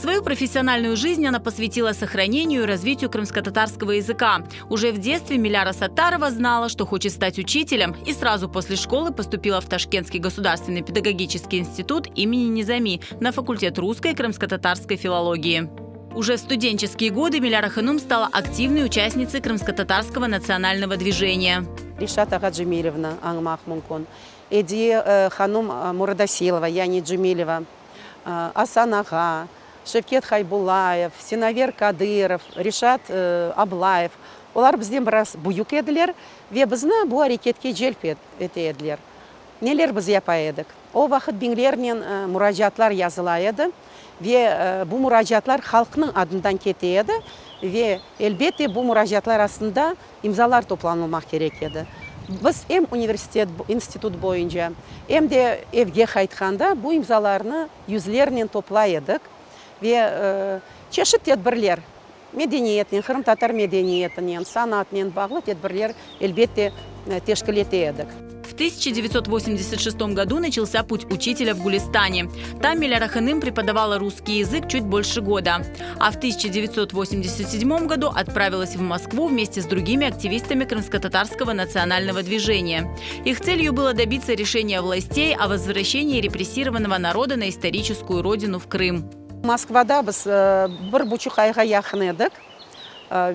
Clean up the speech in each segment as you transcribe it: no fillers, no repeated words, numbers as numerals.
Свою профессиональную жизнь она посвятила сохранению и развитию крымско-татарского языка. Уже в детстве Миляра Саттарова знала, что хочет стать учителем, и сразу после школы поступила в Ташкентский государственный педагогический институт имени Низами на факультет русской и крымско-татарской филологии. Уже в студенческие годы Миляра Ханум стала активной участницей крымско-татарского национального движения. Решат ağa Cemilevni añmaq mümkün, Ediye hanum Muradasилова, yani Cemileva, Asan ağa, Şevket Haybullayev, Sinaver Kadırov, Reşat Ablayev, olar bizden biraz büyük ediler ve bizni bu areketke celp ete ediler. Neler biz yapa edik? O vaqıt biñlernen muracaatlar yazıla edi ve bu muracaatlar halqnıñ adından kete edi ve, elbette, bu muracaatlar astında imzalar toplanılmaq kerek edi. Biz em universitet, institut boyunca, em de evge qaytqanda bu imzalarnı yüzlernen toplay edik ve çeşit tedbirler, medeniyetnen, qırımtatar medeniyetinen, sanatnen bağlı tedbirler, elbette, teşkil ete edik. В 1986 году начался путь учителя в Гулистане. Там Миляра Ханым преподавала русский язык чуть больше года. А в 1987 году отправилась в Москву вместе с другими активистами крымско-татарского национального движения. Их целью было добиться решения властей о возвращении репрессированного народа на историческую родину в Крым. Moskvada biz bir buçuq ayğa yaqın edik.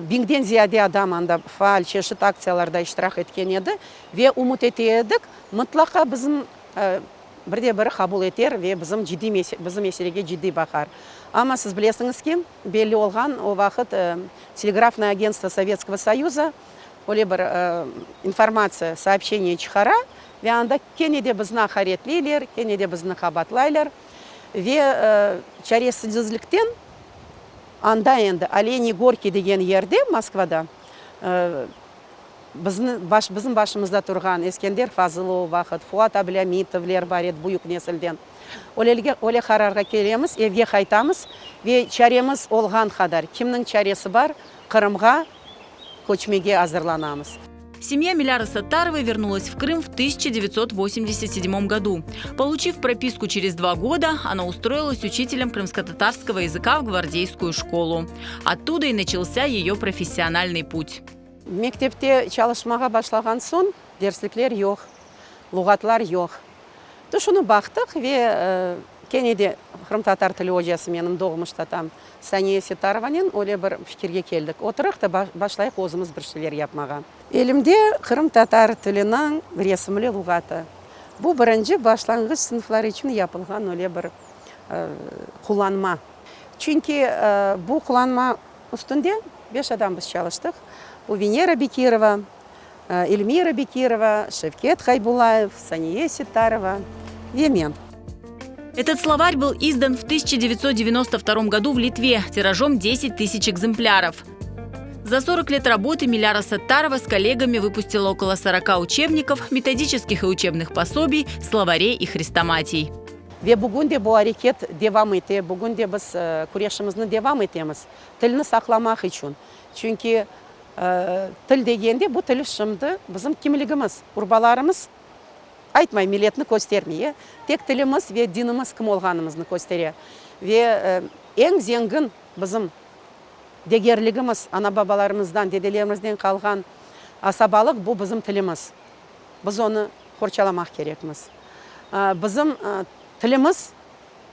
Biñden ziyade adam anda faal çeşit aktsiyalarda iştirak etken edi ve ümüt ete edik, mıtlaqa bizim bir de biri qabul eter ve bizim ciddiy bizim meselege ciddiy baqar. Amma siz bilesiñiz ki, belli olğan o vaqıt Telegrafnoye agentstvo Sovetskogo Soyuza öyle bir informatsiya, soobşçeniye çıqara ve anda kene de bizni aqaretleyler, kene de bizni qabaatlaylar ve çaresizlikten Anda endi, Oleniy Gorki degen yerde, Moskvada, bizni, baş, bizim başımızda turğan Eskender Fazıl o vaqıt, Fuat Ablâmitovler bar edi, büyük nesilden. Öylelge, öyle qararğa kelemiz, evge qaytamız ve çaremiz olğan qadar, kimniñ çaresi bar, Qırımğa köçmege azırlanamız. Семья Миляры Саттаровой вернулась в Крым в 1987 году. Получив прописку через 2 года, она устроилась учителем крымско-татарского языка в гвардейскую школу. Оттуда и начался ее профессиональный путь. Mektepte çalışmağa başlağan soñ derslikler yoq, luğatlar yoq. Tüşünip baqtıq ve kene de qırımtatar tili ocası menim doğmuş tatam Saniye Settarovanen öyle bir fikirge keldik. Oturıq da başlayıq özümiz bir şeyler yapmağa. Elimde qırımtatar tiliniñ resimli luğatı. Bu birinci başlanğıç sınıflar içün yapılğan öyle bir qullanma. Çünki bu qullanma üstünde beş adam biz çalıştıq. Bu Venera Bekirova, Elmira Bekirova, Şevket Haybullayev, Saniye Settarova ve men. Этот словарь был издан в 1992 году в Литве тиражом 10 тысяч экземпляров. За 40 лет работы Миляра Саттарова с коллегами выпустила около 40 учебников, методических и учебных пособий, словарей и хрестоматий. Ve bugün de bu areket devam ete, bugün de biz küreşimizni devam etemiz tilni saqlamaq içün. Çünki til degende bu til şimdi bizim kimligimiz, urbalarımız aytmay, milletni köstermey, tek tilimiz ve dinimiz kim olğanımıznı köstere. Ve eñ zengin bizim degerligimiz, ana-babalarımızdan, dedelerimizden qalğan asabalıq bu bizim tilimiz. Biz onı qorçalamaq kerekmiz. Bizim tilimiz,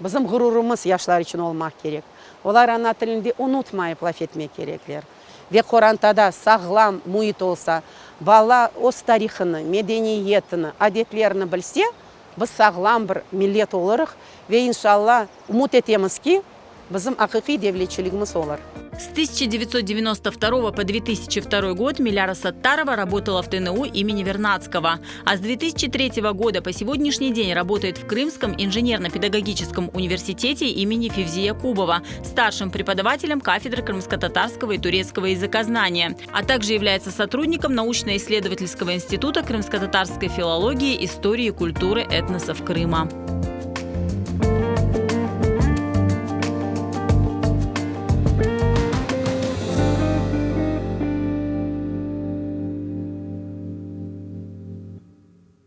bizim ğururımız yaşlar içün olmaq kerek. Olar ana tilinde unutmayıp laf etmek kerekler. Ve qorantada sağlam müit olsa, bala öz tarihını, medeniyetini, adetlerini bilse, biz sağlam bir millet olurıq ve inşalla ümüt etemiz ki, bizim aqiqiy devletçiligimiz olur. С 1992 по 2002 год Миляра Саттарова работала в ТНУ имени Вернадского. А с 2003 года по сегодняшний день работает в Крымском инженерно-педагогическом университете имени Февзи Якубова, старшим преподавателем кафедры крымско-татарского и турецкого языкознания, а также является сотрудником научно-исследовательского института крымско-татарской филологии, истории и культуры этносов Крыма.